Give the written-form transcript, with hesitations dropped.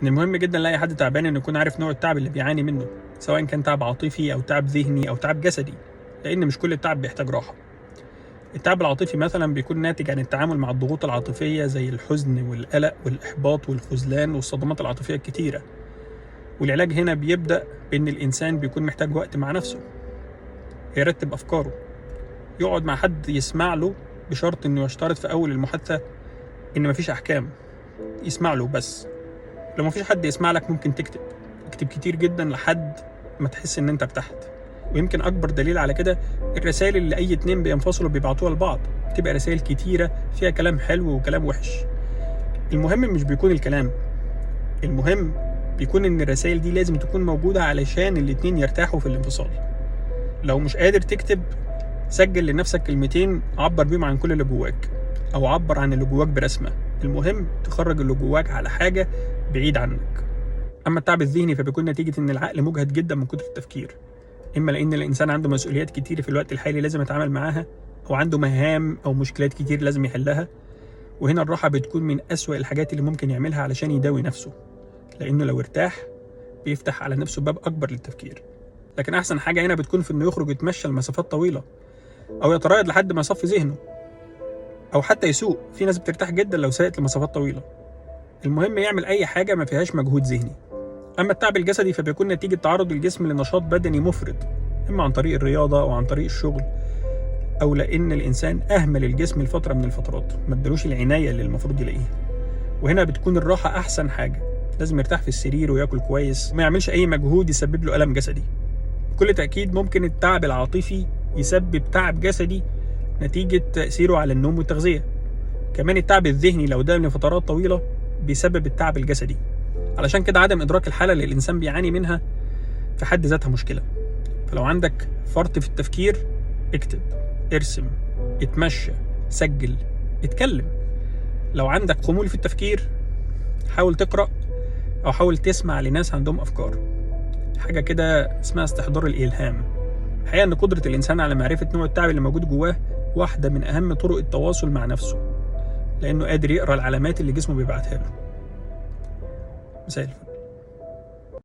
من المهم جدا لاي حد تعبان انه يكون عارف نوع التعب اللي بيعاني منه، سواء كان تعب عاطفي او تعب ذهني او تعب جسدي، لان مش كل التعب بيحتاج راحة. التعب العاطفي مثلا بيكون ناتج عن التعامل مع الضغوط العاطفية زي الحزن والقلق والإحباط والخذلان والصدمات العاطفية الكتيرة. والعلاج هنا بيبدأ بإن الإنسان بيكون محتاج وقت مع نفسه، يرتب أفكاره، يقعد مع حد يسمع له، بشرط إنه يشترط في أول المحادثة إن مفيش أحكام، يسمع له بس. لو مفيش حد يسمع لك ممكن تكتب، اكتب كتير جدا لحد ما تحس إن أنت ارتحت. ويمكن أكبر دليل على كده الرسائل اللي أي اتنين بينفصلوا بيبعتوها لبعض، بتبقى رسائل كتيرة فيها كلام حلو وكلام وحش. المهم مش بيكون الكلام، المهم بيكون إن الرسائل دي لازم تكون موجودة علشان الاتنين يرتاحوا في الانفصال. لو مش قادر تكتب، سجل لنفسك كلمتين عبر بيهم عن كل اللي جواك، أو عبر عن اللي جواك برسمة. المهم تخرج اللي جواك على حاجة بعيد عنك. أما التعب الذهني فبيكون نتيجة إن العقل مجهد جدا من كتر التفكير، إما لأن الإنسان عنده مسؤوليات كتير في الوقت الحالي لازم يتعامل معاها، أو عنده مهام أو مشكلات كتير لازم يحلها. وهنا الراحة بتكون من أسوأ الحاجات اللي ممكن يعملها علشان يداوي نفسه، لأنه لو ارتاح بيفتح على نفسه باب أكبر للتفكير. لكن أحسن حاجة هنا بتكون في إنه يخرج يتمشى لمسافات طويلة، أو يتريض لحد ما يصفي ذهنه، أو حتى يسوق. في ناس بترتاح جدا لو ساقت لمسافات طويلة. المهم يعمل أي حاجة ما فيهاش مجهود ذهني. أما التعب الجسدي فبيكون نتيجة تعرض الجسم لنشاط بدني مفرط، إما عن طريق الرياضة أو عن طريق الشغل، أو لأن الإنسان أهمل الجسم لفترة من الفترات، ما ادالوش العناية اللي المفروض يلاقيها. وهنا بتكون الراحة أحسن حاجة، لازم يرتاح في السرير وياكل كويس وما يعملش أي مجهود يسبب له ألم جسدي. بكل تأكيد ممكن التعب العاطفي يسبب تعب جسدي نتيجة تأثيره على النوم والتغذية. كمان التعب الذهني لو دام لفترات طويلة بيسبب التعب الجسدي. علشان كده عدم إدراك الحالة اللي الإنسان بيعاني منها في حد ذاتها مشكلة. فلو عندك فرط في التفكير، اكتب، ارسم، اتمشى، سجل، اتكلم. لو عندك خمول في التفكير، حاول تقرأ أو حاول تسمع لناس عندهم أفكار. حاجة كده اسمها استحضار الإلهام. الحقيقة إن قدرة الإنسان على معرفة نوع التعب اللي موجود جواه واحدة من أهم طرق التواصل مع نفسه، لأنه قادر يقرأ العلامات اللي جسمه بيبعتها له. مساء الفل.